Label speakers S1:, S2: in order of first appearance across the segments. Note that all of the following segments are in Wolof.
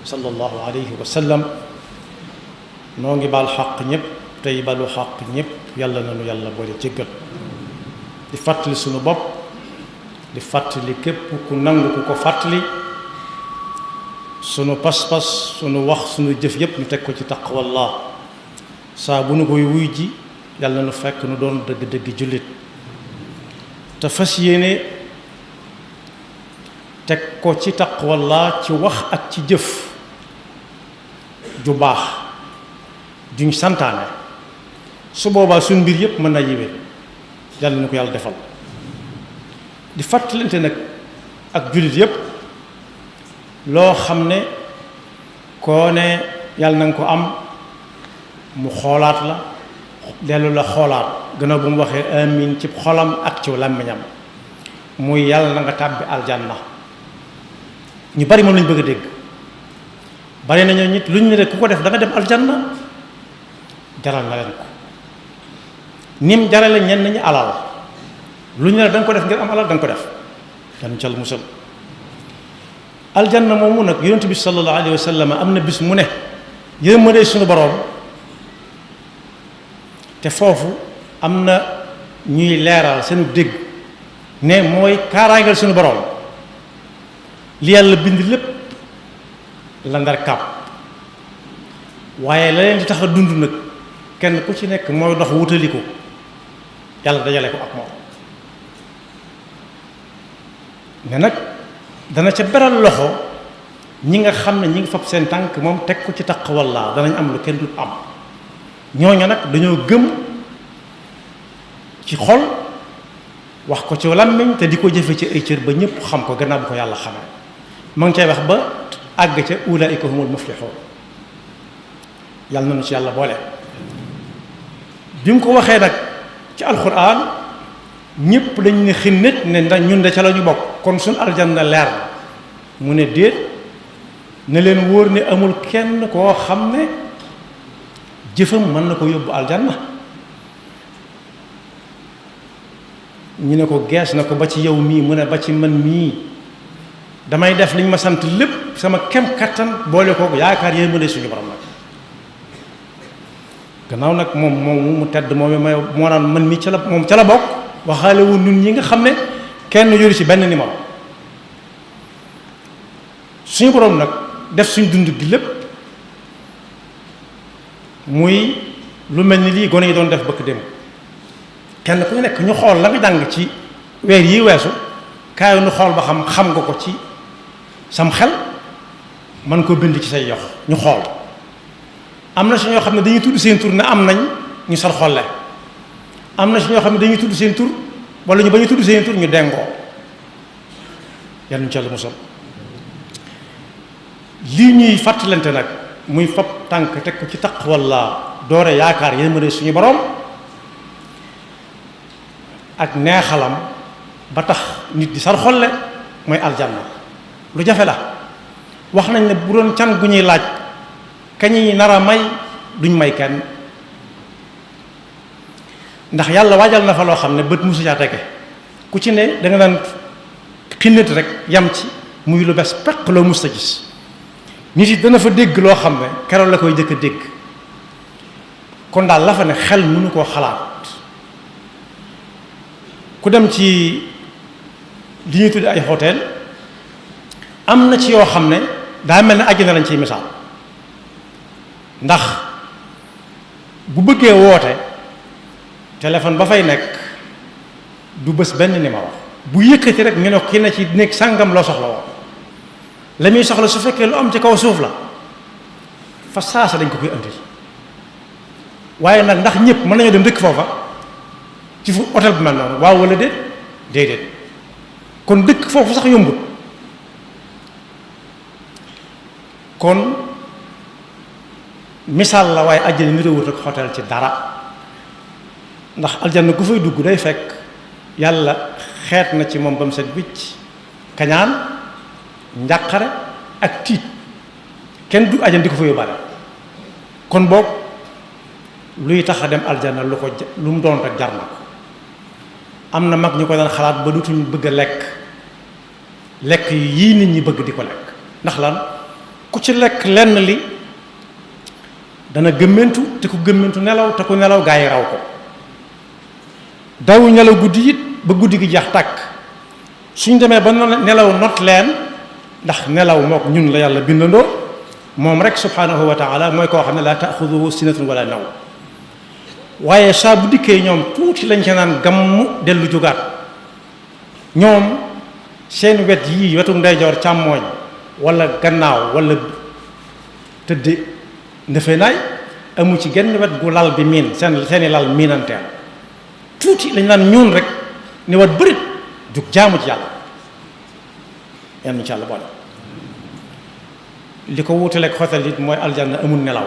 S1: sallallahu alayhi wa sallam. noo ngi baal xaq ñëpp tey balu xaq ñëpp yàlla na nu yàlla boole jéggal. di fàttali sunu bopp di fàttali képp ku nangu ku ko fàttali sunu pas-pas sunu wax sunu jëf yépp ñu teg ko ci taqwallah saa bu nu koy wuy ji yàlla nu fekk nu doon dëgg-dëgg jullit te fas yéene teg ko ci taqwallah ci wax ak ci jëf ju baax juñ santaane su boobaa suñ mbir yépp mën na yiwee yàlla na ko yàlla defal. di fàttalante nag ak jullit yépp loo xam ne koo ne yàlla na nga ko am mu xoolaat la dellu la xoolaat gannaaw bu mu waxee amin ci xolam ak ci làmmiñam muy yàlla na nga tàbbi aljanna. ñu bari moom lañu bëgg a dégg bari nañu nit lu ñu ne rek ku ko def da nga dem aljanna jaral na leen ko nim jarale ñenn ñi alal lu ñu ne da nga ko def ngir am alal da nga ko def dan cal musal. aljanna moomu nag yonent bi sallallahu alayhi wa sallam am na bis mu ne yërmande suñu boroom te foofu am na ñuy leeral seenu dégg ne mooy kaaraangal suñu boroom li yàlla bind lépp la ndar kàpp waaye la leen di tax a dund nag kenn ku ci nekk mooy dox wutali ko yàlla dajale ko ak moom ne nag dana ca beral loxo ñi nga xam ne ñi ngi fab seen tànk moom teg ko ci taqwallah danañ am lu kenn dut am ñooñu nag dañoo gëm ci xol wax ko ci làmmiñ te di ko jëfe ci ay cër ba ñëpp xam ko gannaaw bu ko yàlla xamee ma ngi cay wax ba àgg ca ulaika humul muflihun yàlla nañu ci yàlla boole. bi mu ko waxee nag ci alquran ñëpp dañ ne xinnet ne ndax ñun de ca la ñu bokk kon suñ aljanna leer mu ne déet ne leen wóor ne amul kenn koo xam ne jëfam mën na ko yóbbu aljanna. ñu ne ko gees na ko ba ci yow mii mu ne ba ci man mii damay def liñ ma sant lépp sama kem kattan boole ko yaakaar yéen mu ne suñu borom nag gannaaw nag moom mu tedd moom moo naan man mii ca la moom ca la bokk waxaale wu ñun ñi nga xam ne kenn yoru ci benn numéro suñu borom nag def suñu dund gi lépp muy lu mel ni lii gone yi doon def bëkk dem kenn ku nekk ñu xool la nga jàng ci weer yi weesu kaay nu xool ba xam nga ko ci sam xel man koo bind ci say yox ñu xool am na si ñoo xam ne dañuy tudd seen tur ne am nañ ñu sal xolle am na si ñoo xam ne dañuy tudd seen tur wala ñu ba ñu tudd seen tur ñu dengoo yal nañu ci Yàlla musal. lii ñuy fàttalante nag muy fab tànk teg ko ci taqwallah doore yaakaar yéen ma ne suñu borom ak neexalam ba tax nit di sar xolle mooy aljanna lu jafe la wax nañ ne bu doon can gu ñuy laaj kañuy nar a may duñ may kenn ndax yàlla waajal na fa loo xam ne bët musu caa tege ku ci ne da nga daan xinnati rek yam ci muy lu bes peq loo mus a gis nit yi dana fa dégg loo xam ne keroog la koy jëkk a dégg kon daal la fa ne xel mënu koo xalaat ku dem ci li ñuy tudde ay hôtel am na ci yoo xam ne daa mel ne àjjana lañ ciy misaal ndax bu bëggee woote téléphone ba fay nekk du bës benn numéro bu yëkkati rek ñu ne ki ne ci nekk sàngam loo soxla woo la muy soxla su fekkee lu am ci kaw suuf la fa saasa dañ ko koy andi waaye nag ndax ñëpp mën nañoo dem dëkk foofa ci fu hôtel bu mel noonu waaw wala déet déedéet kon dëkk foofu sax yombut kon misaal la waaye àjjana niroowut ak hôtel ci dara ndax aljanna ku fay dugg day fekk yàlla xeet na ci moom ba mu set wicc kañaan njàqare ak tiit kenn du àjjana di ko fa yóbbaale kon boog luy tax a dem aljanna lu mu doon rek jar na ko am na mag ñu ko daan xalaat ba dutuñ bëgg a lekk yii nit ñi bëgg di ko lekk ndax lan ku ci lekk lenn li dana gëmmentu te ku gëmmentu nelaw te ku nelaw gaa yi raw ko daw nelaw guddi it ba guddi gi jeex tàkk suñ demee ba nelaw not leen ndax nelaw mook ñun la yàlla bindandoo moom rek subhanahu wa taala mooy koo xam ne laa taaxuduhu sinatun wala naw waaye saa bu dikkee ñoom tuuti lañ ca naan gamm dellu jógaat ñoom seen wet yii wetu ndeyjoor càmmooñ wala gannaaw wala tëdde ndefe naay amu ci genn wet gu lal bi miin seeni lal miinanteel tuuti lañ naan ñuun rek ne wat bërit jug jaamu ci yàlla yenn ci yàlla boole li ko wutaleeg xotel it mooy aljanna amul nelaw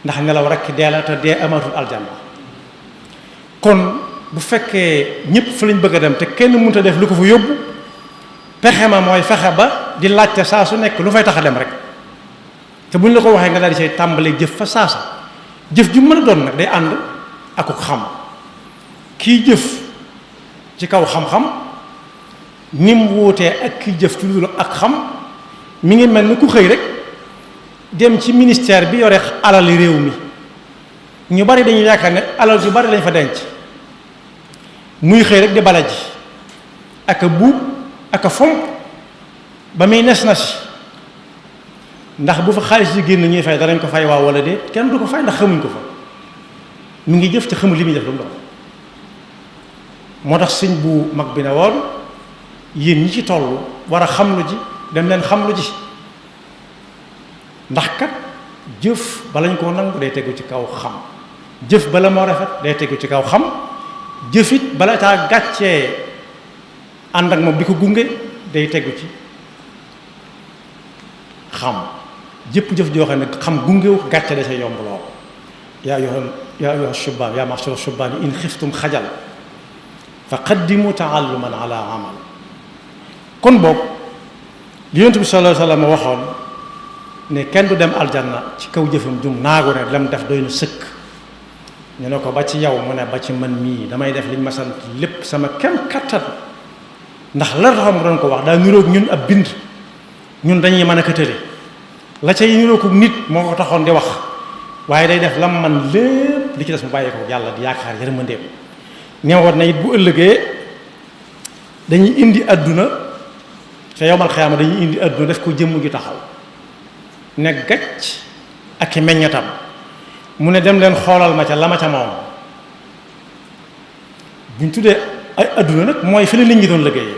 S1: ndax nelaw rek dee la te dee amatul aljanna kon bu fekkee ñëpp fa lañ bëgg a dem te kenn mënut a def lu ko fa yóbbu pexe ma mooy fexe ba di laajte saa su nekk lu fay tax a dem rek te buñ la ko waxee nga daal di say tàmbalee jëf fa saasa jëf ju mën a doon nag day ànd ak ko xam kii jëf ci kaw xam-xam ni mu wuutee ak kii jëf ci lu dul ak xam mi ngi mel ni ku xëy rek dem ci ministère bi yore alali réew mi ñu bari dañuy yaakaar ne alal yu bari lañ fa denc muy xëy rek di bala ji ak a buub ak a fomp ba muy nes na si ndax bu fa xaalis yi génn ñuy fay danañ ko fay waaw wala déet kenn du ko fay ndax xamuñ ko fa mu ngi jëf te xamul li muy def lu mu doon moo tax sëñ bu mag bi ne woon yéen ñi ci toll war a xam lu ji dem leen xam lu ji ndax kat jëf bala ñu koo nangu day tegu ci kaw xam jëf bala moo rafet day tegu ci kaw xam jëfit bala caa gàccee ànd ak moom di ko gunge day tegu ci xam jëpp jëf joo xam ne xam gungewu ko gàcce da sa yomb lool yaa ayyuha shubaan yaa ma'shara shubaan in xiftum xajal fa qaddimu taalluman ala amal kon boobu li Yonent bi sallallahu alayhi wa sallam waxoon ne kenn du dem aljanna ci kaw jëfam jum naagu ne lam def doy na sëkk ñu ne ko ba ci yow mu ne ba ci man mii damay def liñ ma sant lépp sama kem kattan ndax la taxam nga doon ko wax daa niroog ñun ab bind ñun dañuy mën a këtale la cay niroog nit moo ko taxoon di wax waaye day def lam man lépp li ci des mu bàyyi ko yàlla di yaakaar yërmandeem neewoon na it bu ëllëgee dañuy indi àdduna te yowmal xiyaama dañuy indi àdduna def ko jëmm ju taxaw ne gàcc ak i meññatam mu ne dem leen xoolal ma ca la ma ca moom buñ tuddee ay àdduna nag mooy fi la nit ñi doon liggéeyee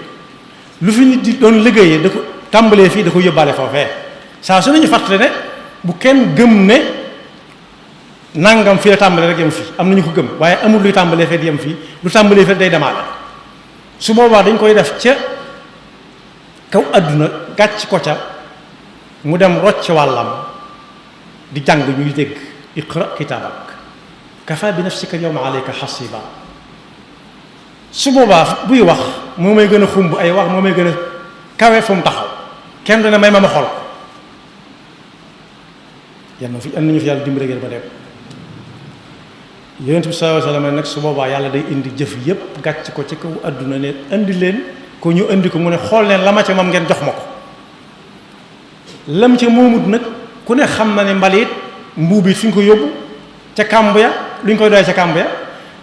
S1: lu fi nit di doon liggéeyee da ko tàmbalee fii da ko yóbbaale foofee saa su nañu fàttale ne bu kenn gëm ne nangam fii la tàmbalee rek yem fii am nañu ko gëm waaye amul luy tàmbalee fee di yem fii lu tàmbalee fee day demaale su boobaa dañ koy def ca kaw àdduna gàcc ko ca mu dem rocc wàllam di jàng ñuy dégg iqra kitaabak kafa bi nafsika yawma alayka hasiba su boobaa buy wax moo may gën a xumb ay wax moo may gën a kawe fu mu taxaw kenn du ne may ma xool ko yal na fi am nañu fi yàlla dimbali ba dem Yonent bi sallallahu alayhi wa sallam nag su boobaa yàlla day indi jëf yépp gàcc ko ci kaw àdduna ne indi leen ko ñu indi ko mu ne xool leen la ma ca moom ngeen jox ma ko lam ca moomut nag ku ne xam na ne mbalit mbuub it fi ñu ko yóbbu ca kàmb ya lu ñu koy doy ca kàmb ya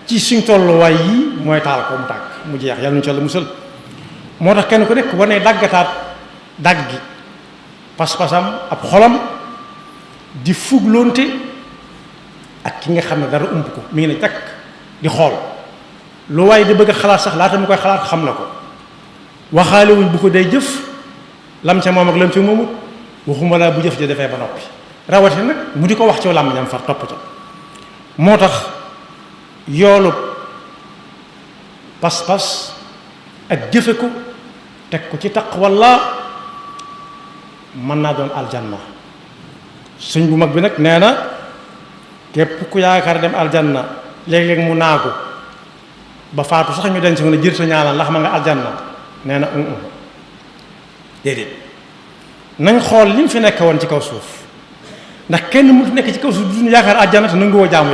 S1: ci suñ tolluwaay yii mooy taal ko mu tàkk mu jeex yàlla ñu ci Yàlla musal moo tax kenn ku nekk war ne daggataat dagg gi pas-pasam ab xolam di fugloonte ak ki nga xam ne dara ump ko mi ngi ne takk di xool lu waaye di bëgg a xalaat sax laata mu koy xalaat xam na ko waxaale wuñ bu ko dee jëf lam ca moom ak lam ca moomut waxuma laa bu jëf ja defee ba noppi rawati nag mu di ko wax ci làmmiñam far topp ca moo tax yoolu pas-pas ak jëfe ko teg ko ci taqwallah mën naa doon aljanna suñ bu mag bi nag nee na képp ku yaakaar dem aljanna léeg-léeg mu naagu ba faatu sax ñu denc ko ne jërta ñaanal ndax ma nga aljanna nee na déedéet nañ xool li mu fi nekk woon ci kaw suuf ndax kenn mënut nekk ci kaw suuf duñu yaakaar aljanna te nanguwoo jaamu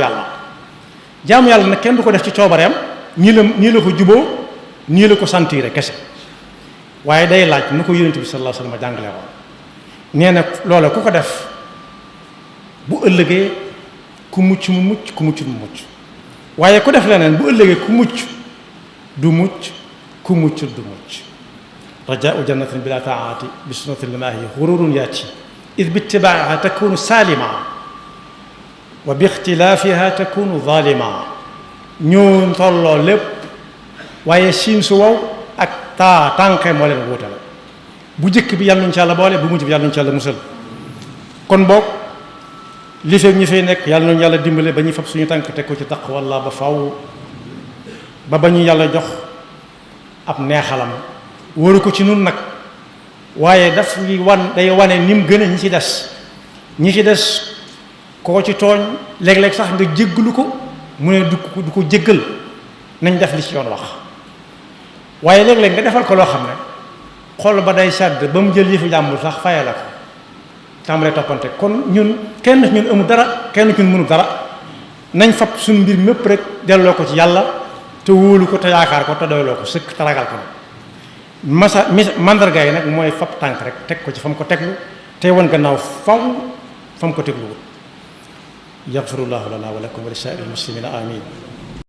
S1: yàlla nag kenn du ko def ci coobareem nii la ko juboo nii la ko sentir kese waaye day laaj nu ko Yonent bi sallallahu alayhi wa sallam jàngale woon nee na loola ku ko def bu ëllëgee ku mucc mu mucc ku mucc mu mucc waaye ku def leneen bu ëllëgee ku mucc du mucc ku mucc du mucc rajaau jannatin bila taati bi sunnatin limahi xururun yaati id bi itibaaha takunu salima wa bi ixtilaafiha takunu zalima ñoo tolloo lépp waaye siin su wow ak tànqe moo leen wuutale bu jëkk bi yàlla nañu ci Yàlla boole bu mujj bi yàlla nañu ci Yàlla musal kon boog li fekk ñi fay nekk yàlla nañu yàlla dimbale ba ñuy fab suñu tànk teg ko ci taqwallah ba faw ba ñu yàlla jox ab neexalam wóoru ko ci nun nag waaye daf day wane ni mu gën a ñi ci des koo ci tooñ léeg-léeg sax nga jéggalu ko mu ne du ko jéggal nañ def li ci yoon wax waaye léeg-léeg nga defal ko loo xam ne xol ba day sedd ba mu jël yëfu jàmbur sax faye la ko tàmbalee toppante kon ñun kenn ñun amul dara kenn ñun mënu dara nañ fab suñ mbir mépp rek delloo ko ci yàlla te wóolu ko te yaakaar ko te doyloo ko sëkk te ragal ko mandarga yi nag mooy fab tànk rek teg ko ci fa mu ko teglu te wan gannaaw faw fa mu ko tegluwul yaxfirullahu lana wa lakum wa li saa'iril muslimina amin